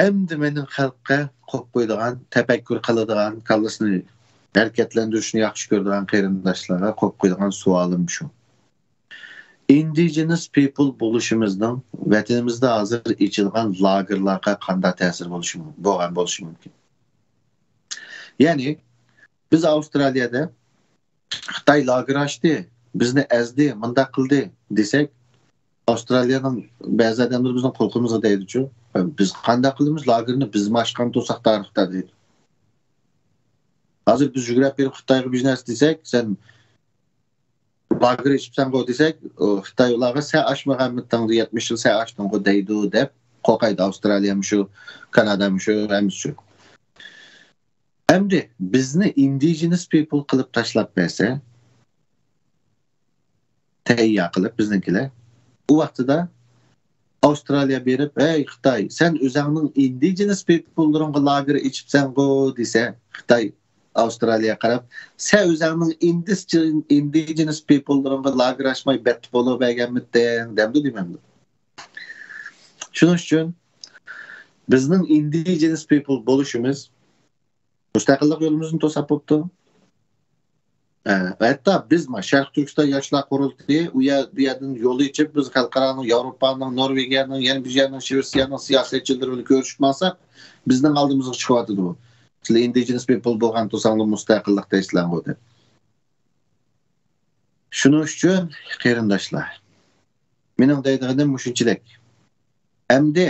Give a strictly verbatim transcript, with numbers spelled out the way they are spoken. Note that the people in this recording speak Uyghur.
ئەمدى مېنىڭ خەلققە قويۇپ قويىدىغان، تەپەككۇر قىلىدىغان، كاللىسىنى ھەرىكەتلەندۈرۈشنى ياخشى كۆرىدىغان قېرىنداشلارغا قويۇپ قويىدىغان سوئالىم شۇ. ئىندىجېنس پىپل بولۇشىمىزنىڭ ۋەتىنىمىزدە ھازىر ئېچىلغان لاگېرلارغا قانداق تەسىرى بولۇشى مۇ-، بولغان بولۇشى مۇمكىن؟ يەنى، بىز ئاۋسترالىيەدە خىتاي لاگېر ئاچتى، بىزنى ئەزدى، مۇنداق قىلدى دېسەك، ئاۋسترالىيەنىڭ بەزى ئادەملىرى بىزنىڭ قۇلىقىمىزغا دەيدىچۇ، بىز قانداق قىلىمىز، لاگېرنى بىزمۇ ئاچقان تۇرساق تارىختا دەيدۇ. ھازىر بىز يۈگۈرۈپ بېرىپ خىتايغا بىر نەرسە دېسەك، سەن لاگېر ئېچىپسەنغۇ دېسەك، ئۇ خىتاي ئۇلارغا سەن ئاچمىغانمىدىڭ، يەتمىش يىل سەن ئاچتىڭغۇ دەيدۇ دەپ قورقايدۇ. ئاۋسترالىيەمۇ شۇ، كانادامۇ شۇ، ھەممىسى شۇ. ئەمدى بىزنى ئىندىجېنس پىپل قىلىپ تاشلاپ بەرسە، تەييار قىلىپ بىزنىڭكىلەر، ئۇ ۋاقتىدا ئاۋسترالىيە بېرىپ، ھەي خىتاي، سەن ئۆزەڭنىڭ ئىندىجېنس پىپللىرىڭغا لاگېر ئېچىپسەنغۇ دېسە، خىتاي ئاۋسترالىيەگە قاراپ، سەن ئۆزەڭنىڭ ئىندىس-، ئىندىجېنس پىپللىرىڭغا لاگېر ئاچماي بەتتە بولۇپ بەرگەنمىدىڭ دەمدۇ دېمەمدۇ؟ شۇنىڭ ئۈچۈن بىزنىڭ ئىندىجېنس پىپل بولۇشىمىز مۇستەقىللىق يولىمىزنى توساپ بوپتۇ. ئە، ھەتتا بىز ما-، شەرقىي تۈركىستان ياشلار قۇرۇلتىيى ئۇ يەر، بۇ يەردىن يول ئېچىپ، بىز خەلقئارانىڭ، ياۋروپانىڭ، نورۋېگىيەنىڭ، يەنە بىر يەرنىڭ، شىۋېتسىيەنىڭ سىياسەتچىلىرى بىلەن كۆرۈشۈپ ماڭساق، بىزنىڭ ئالدىمىزغا چىقىۋاتىدۇ. سىلەر ئىندىجېنس پىپل بولغان تۇرساڭلار مۇستەقىللىق دەيسىلەرغۇ دەپ. شۇنىڭ ئۈچۈن، قېرىنداشلار، مېنىڭ دەيدىغىنىم مۇشۇنچىلىك. ئەمدى